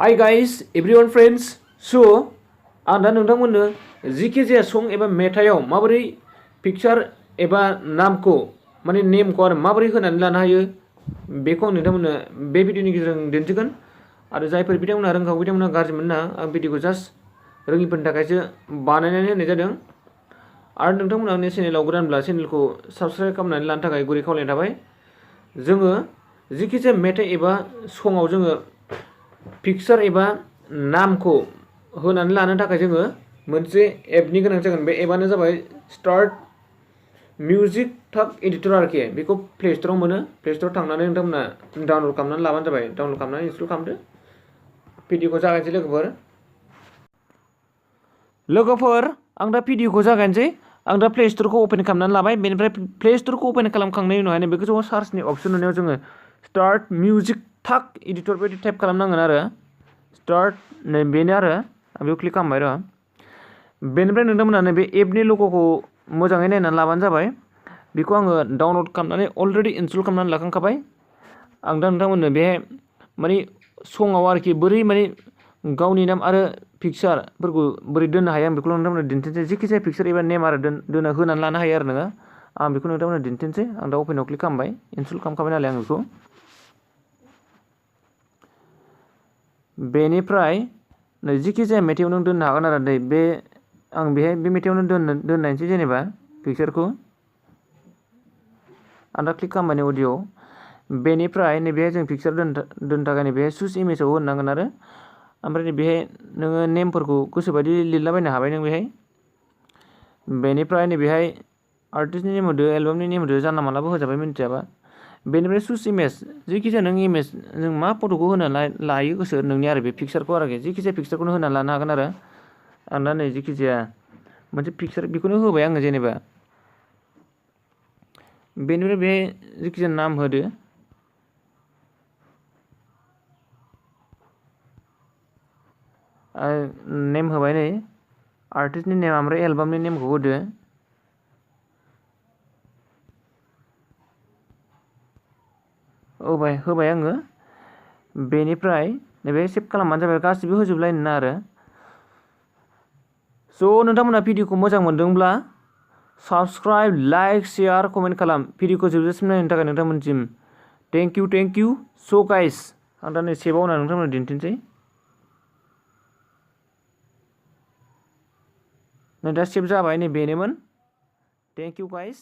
Hi guys, everyone friends. So, आं दा नोंथांमोननो जिखि जाया सं एबा मेथाइयाव माबोरै पिक्चार एबा नामखौ माने नेमखौ आरो माबोरै होनानै लानो हायो बेखौ आं नोंथांमोननो बे भिडिअनि गेजेरजों दिन्थिगोन आरो जायफोर बिथांमोना रोंखागौ बिथांमोना गाज्रि मोनना आं भिडिअखौ जास्ट रोङिफोरनि थाखायसो बानायनानै होनाय जादों आरो नोंथांमोना आंनि चेनेलाव गोदानब्ला चेनेलखौ साबस्क्राइब खालामनानै लानो थाखाय गुरै खावलायनाय थाबाय। जोङो जिखि जाया मेथाइ एबा सङाव जोङो पिक्चार एबा नामखौ होनानै लानो थाखाय जोङो मोनसे एपनि गोनां जागोन। बे एपआनो जाबाय स्टार्ट मिउजिक टाग एडिटर आरोखि। बेखौ प्ले स्ट'राव मोनो। प्ले स्ट'राव थांनानै नोंथांमोना डाउनल'ड खालामनानै लाबानो जाबाय। डाउनल'ड खालामनानै इनस्टल खालामदो। भिडिअखौ जागायनोसै लोगोफोर आं दा भिडिअखौ जागायनोसै। आं दा प्ले स्ट'रखौ अपेन खालामनानै लाबाय। बेनिफ्राय प्ले स्ट'रखौ अपेन खालामखांनायनि उनावहाय बेखौ जोङो सार्चनि अपसन नुनायाव जोङो स्टार्ट मिउजिक टाग एडिटर बायदि टाइप खालामनांगोन आरो स्टार्ट नै बेनो आरो आं बेयाव क्लिक खालामबाय र'। बेनिफ्राय नोंथांमोना नैबे एपनि लग'खौ मोजाङै नायनानै लाबानो जाबाय। बेखौ आङो डाउनल'ड खालामनानै अलरेडि इनस्टल खालामनानै लाखांखाबाय। आं दा नोंथांमोननो बेहाय माने सङाव आरोखि बोरै माने गावनि नाम आरो पिक्चारफोरखौ बोरै दोननो हायो आं बेखौ नोंथांमोननो दिन्थिनोसै। जिखि जाया पिक्चार एबा नेम आरो होनानै लानो हायो आरो नोङो। आं बेखौ नोंथांमोननो दिन्थिनोसै। आं दा अपेनाव क्लिक खालामबाय। इनस्टल खालामखाबाय नालाय आं बेखौ। बेनिफ्राय नै जिखि जाया मेथाइआव नों दोननो हागोन आरो नै बे आं बेहाय बे मेथाइआवनो दोननायसै जेनेबा पिक्चारखौ। आं दा क्लिक खालामबाय नै अडिअ'। बेनिफ्राय नैबेहाय जों पिक्चार दोननो थाखाय नैबेहाय सुस इमेजाव होनांगोन आरो ओमफ्राय नैबेहाय नोङो नेमफोरखौ गोसोबायदि लिरलाबायनो हाबाय नों बेहाय। बेनिफ्राय नैबेहाय आर्टिस्टनि नेम होदो, एलबामनि नेम होदो, जानला मानलाबो होजाबाय मिन्थियाबा। बेनिफ्राय सुस इमेज जिखि जाया नों इमेज जों मा फट'खौ होना लायो गोसो नोंनि आरो बे पिक्चारखौ आरोखि जिखि जाया पिक्चारखौनो होना लानो हागोन आरो आं दा नै जिखि जाया मोनसे पिक्चार बेखौनो होबाय आङो जेनेबा। बेनिफ्राय बे जिखि जाया नाम होदो। नेम होबाय नै आर्टिस्टनि नेम ओमफ्राय एलबामनि नेमखौ होदो। होबाय आङो। बेनिफ्राय नैबे सेभ खालामबानो जाबाय। गासिबो होजोबलायनो ना आरो स' नोंथांमोना भिडिअखौ मोजां मोनदोंब्ला साबस्क्राइब, लाइक, शेयार, कमेन्ट खालाम। भिडिअखौ जोबजासिम नायनो थाखाय नोंथांमोनसिम थेंक इउ। स' गाइस आं दा नै सेभआव होनानै नोंथांमोननो दिन्थिनोसै। नै दा सेभ जाबाय। नै बेनोमोन। Thank you guys.